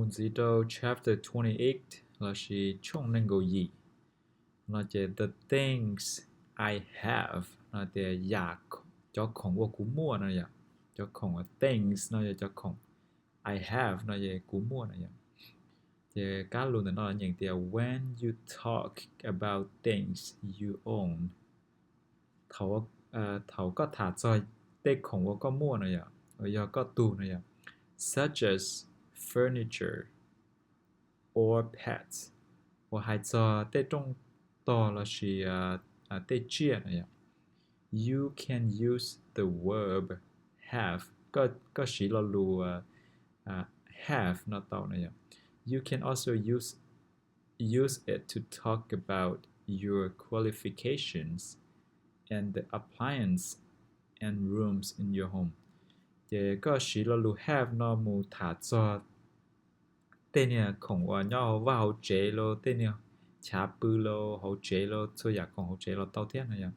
Ntxiv rau chapter twenty eight lossis tshooj nees nkaum yim no ces the things I have no tias yam cov khoom uas kuv muaj no yom. Cov khoom things no yog cov khoom, I have no yog kuv muaj no yom. Ces kab lus ntawm no nyeem tias when you talk about things you own, thaum koj tham txog tej khoom uas koj muaj no yom, uas yog koj tug no yom, such as furniture or pets, uas hais txog tej rooj tog lossis tej tsiaj no yom, you can use the verb have, koj siv lo lus have no tau no yom. You can also use use it to talk about your qualifications and the appliance and rooms in your home. Ces koj siv lo lus have no mus tham txog tej niag khoom uas nyob hauv vaj hauv tsev los tej niag chav pw los hauv tsev los txhua yam khoom hauv tsev los tau thiab no yom.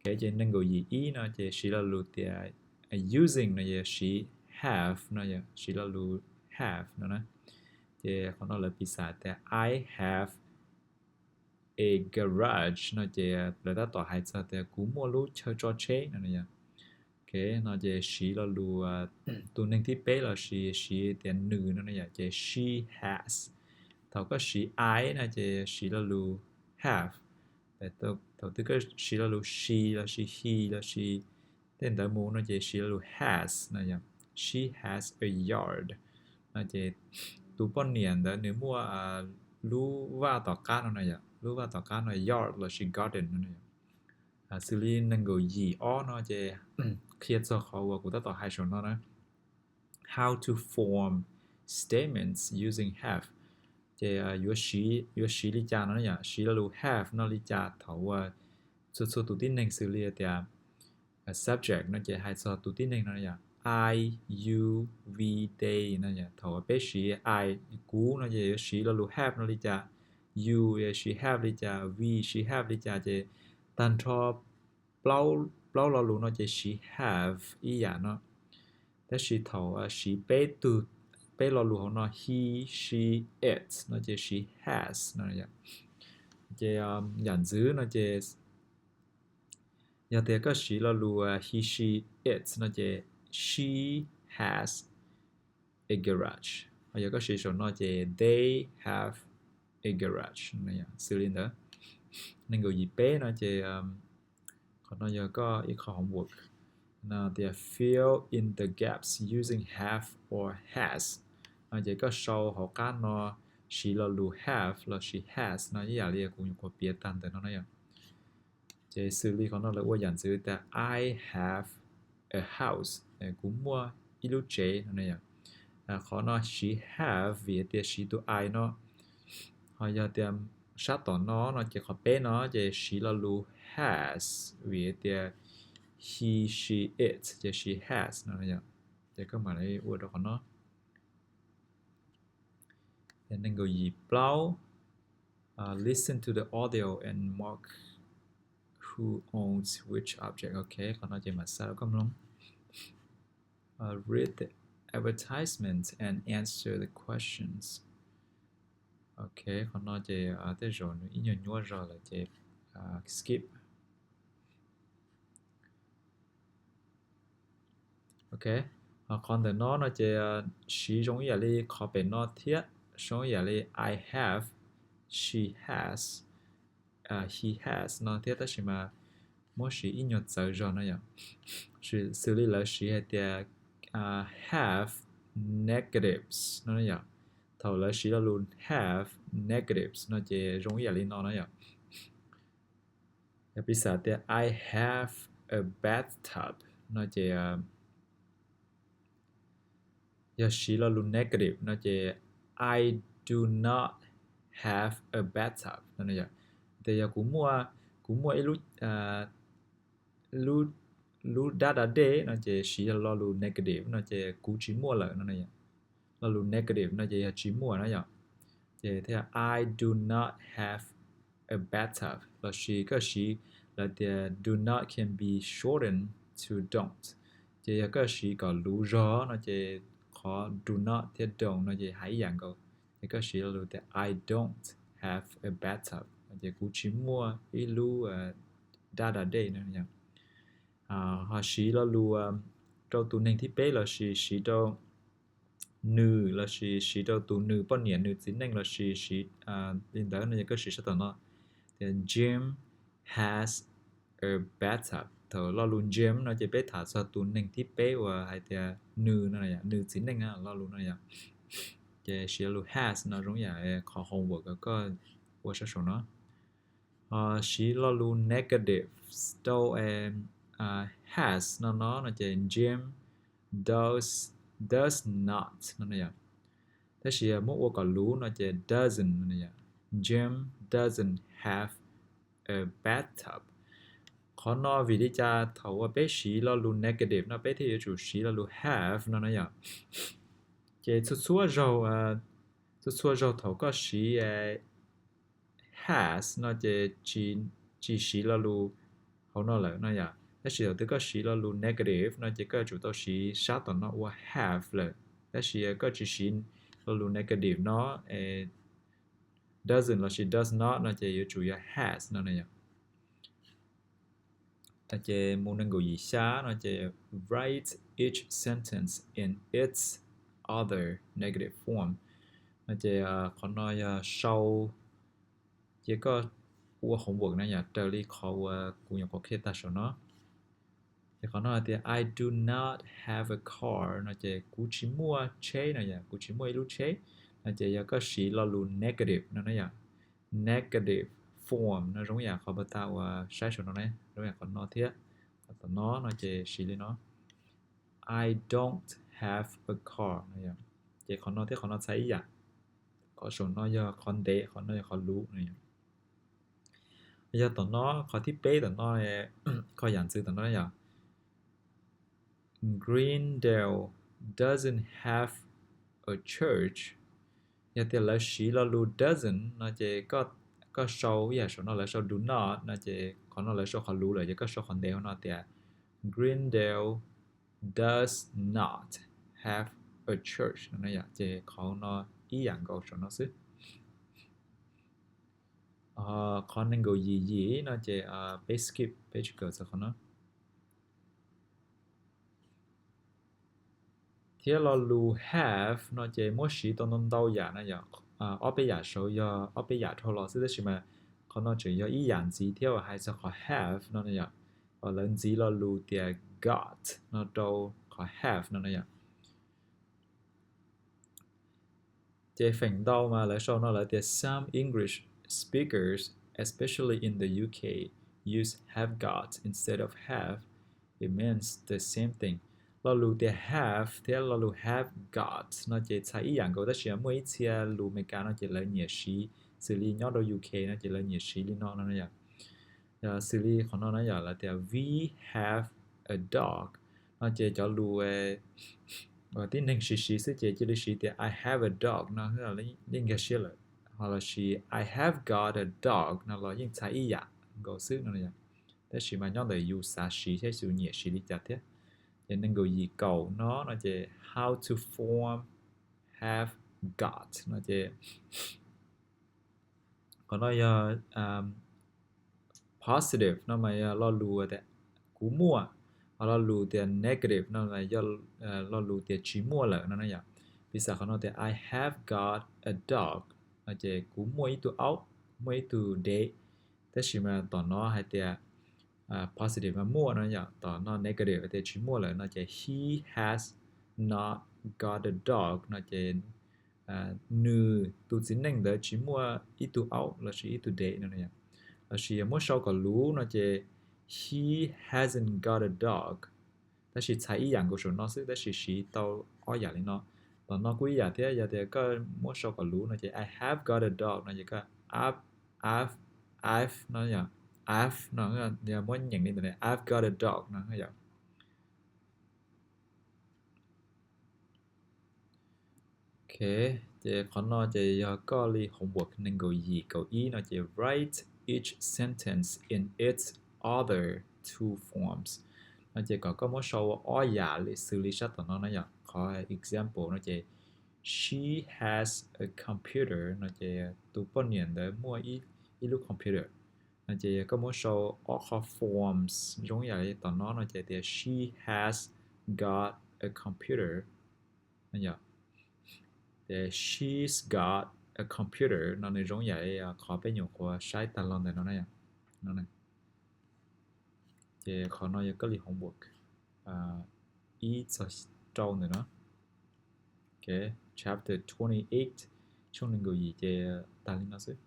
Ces nees nkaum yim ib no ces siv lo lus tias using no yog siv have no yom, siv lo lus have no na. Ces qhov no lawv piv xam tias I have a garage no ces lawv tab tom hais txog tias kuv muaj lub chaw tso tsheb no yom. No ces siv lo lus tus neeg thib peb lossis siv tias nws no yom, ces she has. Thaum koj siv I no ces siv lo lus have. Thaum twg koj siv lo lus she lossis he lossis tej ntawd mus no ces siv lo lus has no yom. She has a yard no ces tus poj niam ntawd nws muaj lub vaj tom qab no no yom, lub vaj tom qab no yard lossis garden no no yom. Xws li nees nkaum yim ob no ces qhia txog qhov uas kuv tab tom hais saum no na, how to form statements using have. Ces yuav siv li cas no yom, siv lo lus have no li cas thaum uas txhua txhua tus tib neeg xws li tias subject no ces hais txog tus tib neeg no yom, I, you, we, they no yom. Thaum uas peb siv I, kuv no ces yuav siv lo lus have no li cas, you yuav siv have li cas, we siv have li cas ces tag nrho plaub lo lus no ces siv have ib yam no. Tab sis thaum siv peb tug, peb lo lus hauv no he, she, it no ces siv has no. Ces yam ntxwv no ces yog tias koj siv lo lus he, she, it no ces she has a garage. Ho yog koj siv saum no ces they have a garage. Xws li ntawd, nees nkaum yim peb no ces qhov no yog koj ib qho homework no tias fill in the gaps using have or has no ces koj sau hauv qab no siv lo lus have lossis has no ib yam li kuv nyuam qhuav piav tag ntawm no na yom. Ces xws li qhov no lawv ua yam ntxwv tias I have a house, kuv muaj ib lub tsev no yom. Qhov no siv have vim tias siv tus I no. Ho yog tias sab tom no no ces qhov peb no ces siv lo lus has vim tias he, she, it ces siv has no yom. Ces koj mam li ua rau qhov no. Nees nkaum yim plaub, listen to the audio and mark who owns which object. Ok, qhov no ces mam xa rau koj mloog. Read the advertisement and answer the questions. Ok, qhov no ces tej zaum nws ib nyuag nyuaj zog lawm ces skip. Ok, ho qhov ntawm no no ces siv zoo ib yam li qhov pem no thiab, zoo ib yam li I have, she has, he has no thiab tab sis mas muab siv ib nyuag txawv zog no yom. Xws li lawv siv hais tias have negatives no yom. Thaum lawv siv lo lus have negatives no ces zoo ib yam li no na yom. Yog piv xam tias I have a bathtub no ces yog siv lo lus negative no ces I do not have a bathtub no yom. Tias yog kuv muaj, kuv muaj ib lub, lub dab da dej no ces siv lo lus negative no ces kuv tsis muaj lawm no. Lo lus negative no ces yog tsis muaj na yom. Ces thiaj I do not have a bathtub lossis koj siv lawv tias do not can be shortened to don't. Ces yog koj siv kom luv zog no ces qhov do not thiab don't no ces hais ib yam nkaus. Ces koj siv lo lus tias I don't have a bathtub no ces kuv tsis muaj ib lub dab da dej no yom. Ho siv lo lus rau tus neeg thib peb lossis siv rau nws lossis siv rau tus nws poj niam nws txiv neej lossis siv li ntawd no ces koj siv sab tom no tias Jim has a bathtub. Thaum lo lus Jim no ces peb tham txog tus neeg thib peb uas hais tias nws no, nws txiv neej lo lus no yom. Ces siv lo lus has no zoo yam qhov homework koj ua sab saum no. Ho siv lo lus negative rau has no no no ces Jim does, does not no yom. Tab sis muab ua kom luv no ces doesn't no yom. Jim doesn't have a bathtub. Qhov no vim li cas thaum uas peb siv lo lus negative no peb thiaj yuav tsum siv lo lus have no no yom. Ces txhua txhua zaug, txhua txhua zaug thaum koj siv has no ces tsis siv lo lus hauv no lawm no yom. Tab sis thaum twg koj siv lo lus negative no ces koj yuav tsum tau siv sab tom no ua have lawm. Tab sis koj tsis siv lo lus negative no, doesn't lossis does not no ces yuav tsum yog has no no yom. Ces mus nees nkaum yim xya no ces write each sentence in its other negative form no ces qhov no yog sau, ces koj ua homework na yom, raws li qhov uas kuv nyuam qhuav qhia tag saum no. Ces qhov no hais tias I do not have a car no ces kuv tsis muaj tsheb no yom, kuv tsis muaj ib lub tsheb no ces yog koj siv lo lus negative no na yom. Negative form no zoo yam qhov pas tas uas saib saum no ne, zoo yam qhov no thiab. Qhov tom no no ces siv li no, I don't have a car no yom. Ces qhov no thiab qhov no txhais ib yam. Qhov saum no yog qhov ntev, qhov no yog qhov luv no yom. Yog tom no qhov thib peb tom no, qhov yam ntxwv tom no yog Greendale doesn't have a church. Yog tias lawv siv lo lus doesn't no ces koj sau ib yam saum no lawv sau do not no ces qhov no lawv sau qhov luv lawm ces koj sau qhov ntev hauv no tias Greendale does not have a church no yom. Ces qhov no ib yam nkaus saum no xwb. Qhov nees nkaum yim yim no ces peb skip, peb tsis kawm txog qhov no. Thiab lo lus have no ces muab siv tau ntau ntau yam no yom. Ob peb yam saud yog ob peb yam dhau los xwb tab sis mas qhov no tseem yog ib yam ntxiv thiab uas hais txog qhov have no yom. Uas lawv ntxiv lo lus tias got no rau qhov have no no yom. Ces feem ntau mas lawv sau no lawv tias some English speakers, especially in the U K, use have got instead of have. It means the same thing. Lo lus tias have thiab lo lus have got no ces txhais ib yam nkaus tab sis muaj ib txhia lus Meskas no ces lawv nyiam siv, xws li nyob rau U K no ces lawv nyiam siv li no no yom. Xws li qhov no na yom, lawv tias we have a dog no ces cov lus tib neeg siv siv xwb ces cia li siv tias I have a dog no yeej nkag siab lawm. Ho los sis I have got a dog no los yeej txhais ib yam nkaus xwb no yom. Tab sis mas nyob ntawm yus xav siv thiab yus nyiam siv li cas thiab. Ces nees nkaum yim kaum no no ces how to form have got no ces qhov no yog positive no mas yog lo lus tias kuv muaj, ho lo lus tias negative no mas yog lo lus tias tsis muaj lawm no na yom. Piv xam qhov no tias I have got a dog no ces kuv muaj ib tug aub, muaj ib tug dev. Tab sis mas tom no hais tias positive mas muaj no yom, tom no negative hais tias tsis muaj lawm no ces he has not got a dog no ces nws tus txiv neej ntawd tsis muaj ib tug aub lossis ib tug dev no. Lossis yog muab sau kom luv no ces he hasn't got a dog. Tab sis txhais ib yam nkaus saum no xwb tab sis siv tau ob yam li no. Tom no kuj ib yam thiab, yog tias koj muab sau kom luv no ces I have got a dog no ces koj I've, I've, I've no, I've no, yog muab nyeem li ntawd I've got a dog no yom. Ok, ces qhov no ces yog koj li homework nees nkaum yim kaum ib no ces write each sentence in its other two forms. No ces kom koj muab sau ua ob yam li xws li sab tom no na yom. Qhov example no ces she has a computer no ces tus poj niam ntawd muaj ib lub computer. No ces koj muab sau ob qho forms zoo yam li tom no no ces tias she has got a computer. Ces she's got a computer no nws zoo yam li qhov peb nyuam qhuav saib tag los ntawm no na. Ces qhov no yog koj li homework ib txog rau ntawm no. Chapter twenty eight, tshooj nees nkaum yim ces tag li no xwb.